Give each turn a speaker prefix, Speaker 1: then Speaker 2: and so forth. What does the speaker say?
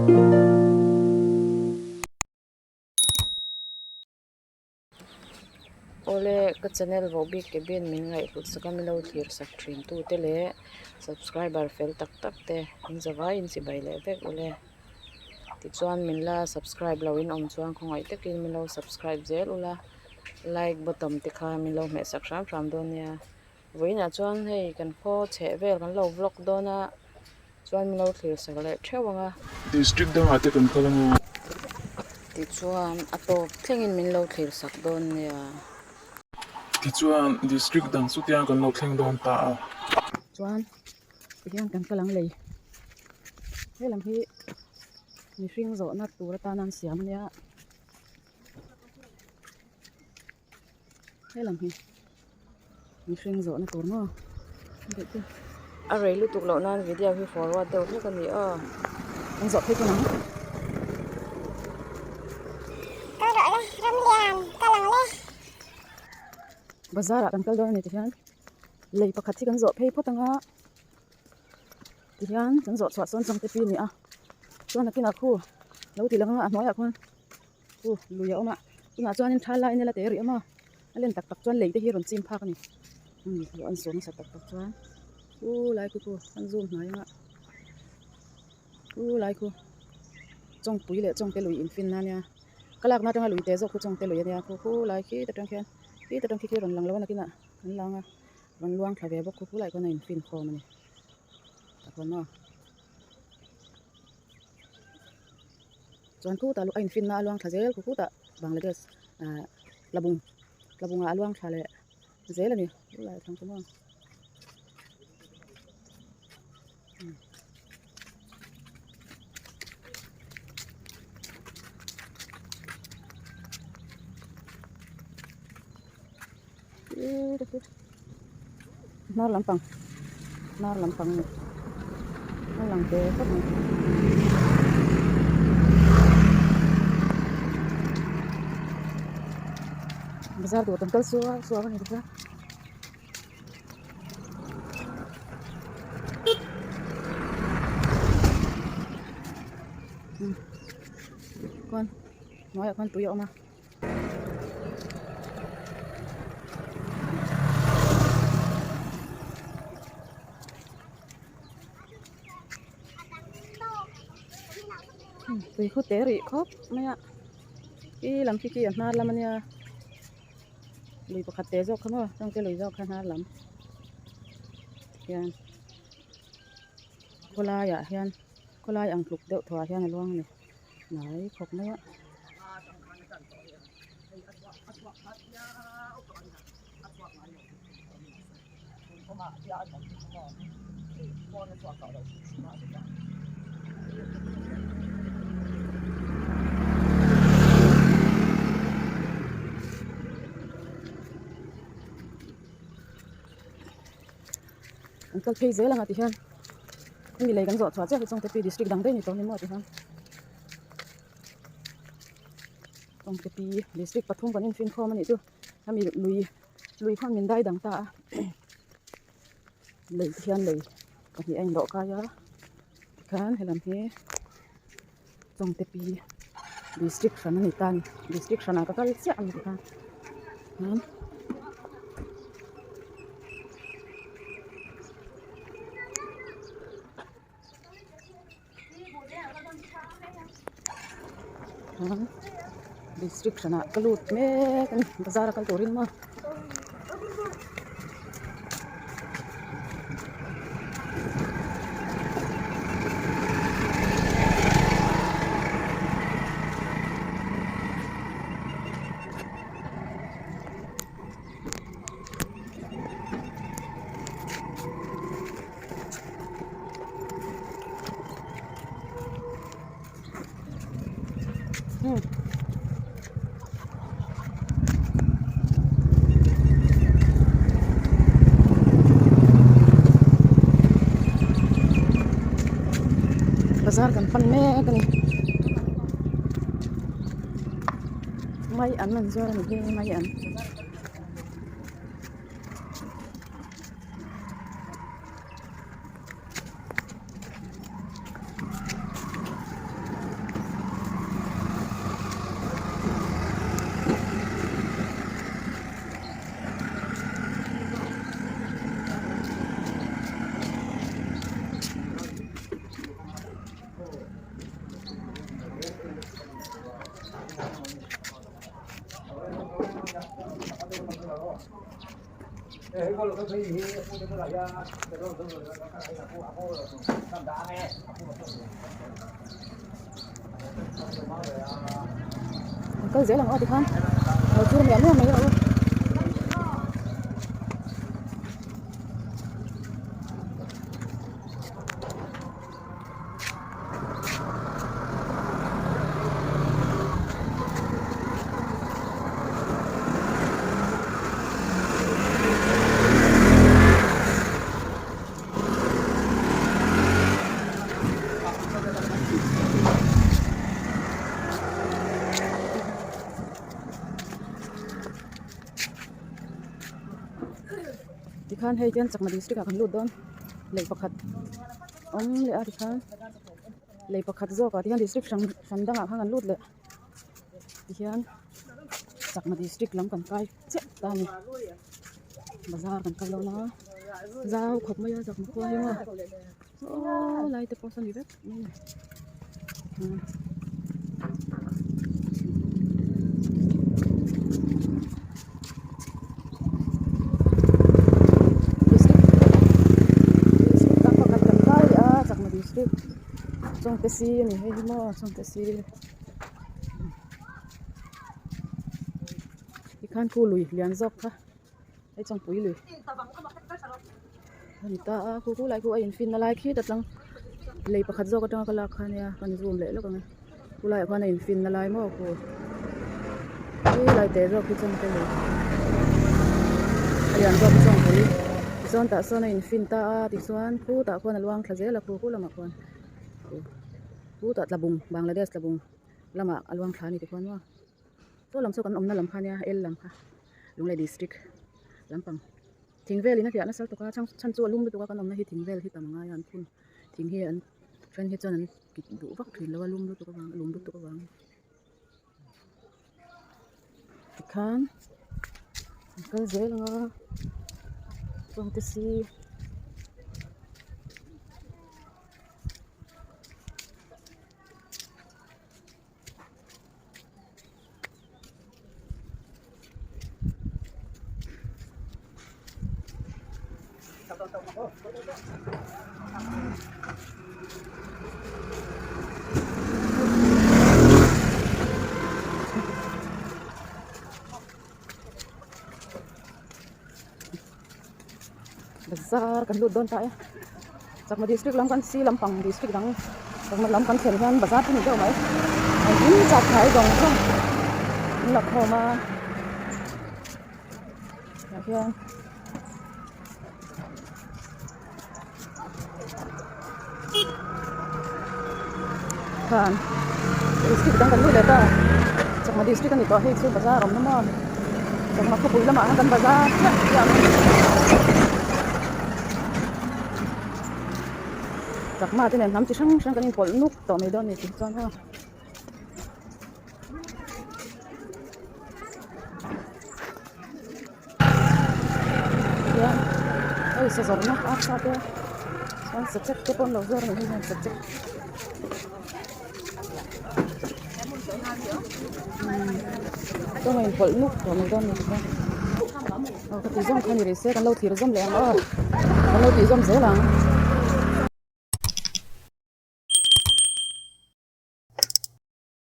Speaker 1: Awle ka channel vohbik cabin min ngaihhlut sak a milo thlir sak thin tu te leh subscriber fel tak tak te in zavai in chibai leh vek ule tichuan min la subscribe lo in awm chuan khawngaih takin milo subscribe zel ula like button te kha milo hmeh sak hram hram dawn nia. Vawiinah chuan hei kan khaw chheh vel kan lo vlog dawn a chuan min lo thlir sak leh theuh ang a.
Speaker 2: District dangah te kan kal ang a.
Speaker 1: Tichuan a tawp thlengin min lo thlir sak dawn nia.
Speaker 2: Tichuan district dang chu tiang kan lo thleng dawn ta a.
Speaker 1: Chuan tihian kan kal ang lei. Helam hi mihring zawhna tur atana an siam ania. Helam hi mihring zawhna tur maw a rei lutuk loh nan video hi forward deuh hlek a ni aw an zawh phei pawn ang bazar ah kan kal dawn a ni ti hian lei pakhat hi kan zawh phei phawt ang a ti hian kan zawh chhuah sawn changte pi a ni a chuan nakinah khu lo ti lang a a hnuaiah khuan. Chu lui a awm a tunah chuanin tha laiin a la te rih awm a a len tak tak chuan lei te hi a rawn chim phak a ni umm luh an sawn nasa tak tak chuan chu lai khu khu an zoom hnai ang a chu lai khu chawngpui leh chawngte lui in fin na ania ka lakna atanga lui te zawk khu chawngte lui ania khu khu lai khi te atang khian khi te atang khi khi a rawn lang lo a nakinah an lang a rawn luang thla ve bawk khu khu lai khuan a in fin khawm a ni tak chuan maw. Chuan khutah a infinna a luang thla zel khu khutah Bangladesh ahh Tlabung Tlabungah a luang thla leh zel a ni khulai a thlang chu maw. Hnar lampang hnar lampang a ni a lang ve khawp mai. Bazar tur kan kal suau suau a ni bawk a. Khuan hnuaiah khuan tui a awm a. Tui khu te rih khawp mai a khi lam khi khi a hnar lam ania lui pakhat te zawk kha maw chungte lui zawk kha hnar lam hian khawlaiah hian khawlai ang tluk deuh thuah hian a luang a ni. Hnai khawp mai a. An kal phei zel ang a ti hian hemi lei kan zawh chhuah chiah hi chuan Tepi district dang daih a ni tawh a ni maw ti hian chuan Tepi district pathum kan infin khawm a nih chu hemi lui lui khuan min dai dang ta a lei te hian lei pahnih a indawh kai a tikhian helam hi chuan Tepi district hran a ni ta a ni district hranah ka kal chiah a ni tikhan hian. District hranah ka lut mek a ni bazar a kal turin maw. Bazar kan pan mek a ni mai an an zuar a ni hi mai an. An kal zel ang aw tikhan lo chur miah miah mai rawh u. Tikhan hei hian chakma district ah kan lut dawn lei pakhat awm leh a tikhan lei pakhat zawk ah tikhan district hran hran dangah khan kan lut leh tihian chakma district lam kan kai chiah ta a ni bazar kan kal dawn a zau khawp mai a chakma khua hi maw aw lai te pawh saw ni vek mai a ni. District district dang pakhat kan kai a chakma district chawngte si a ni hei hi maw chawngte si. Tikhan khu lui lian zawk kha hei chawngpui lui a ni ta a khu khu lai khu a infinna lai khi ta tlang lei pakhat zawk atanga ka lak kha ania kan zoom leh lawk ang e khu laiah khuan a infinna lai maw khu khi lai teh zawk hi chawngte lui a lian zawk hi chawngpui tichuan tah sawn a infin ta a tichuan khutah khuan a luang thla zel a khu khu lamah khuan khutah tlabung Bangladesh tlabung. Lamah a luang thla a ni tikhuan maw saw lam saw kan awmna lam kha ania el lam kha Lunglei district lampang thing velin a hliah nasa lutuk a chhan chhan chu a lum lutuk a kan awmna hi thing vel hi tam a ngai a an phun thing hi an then hi chuan an kit duh vak thin lo a lum lutuk avang lum lutuk avangin tikhan an kal zel ang a chawngte si. Bazar kan lut dawn ta e Chakma district lam kan si lampang district dang Chakma lam kan thlen hian bazar chu ni deuh mai engkim chak thai zawng zawng an la khawm a tah hian khan district dang kan lut leh ta Chakma district a ni tawh hei chu bazar a awm na maw Chakma khawpui lamah khan kan bazar chiah chiah ang Chakma te nen hnam chi hrang hrang kan inpawlh nuk tawh mai dawn a ni tih chuan aw. Hian hei sa zawrhna arsa te chuan sachek te pawh an lo zawr a ni hei hian sachek chuan a inpawlh nuk tawh mai dawn a ni tikhian aw ka tih zawm kha ni rih se kan lo thlir zawm leh ang aw kan lo tih zawm zel ang.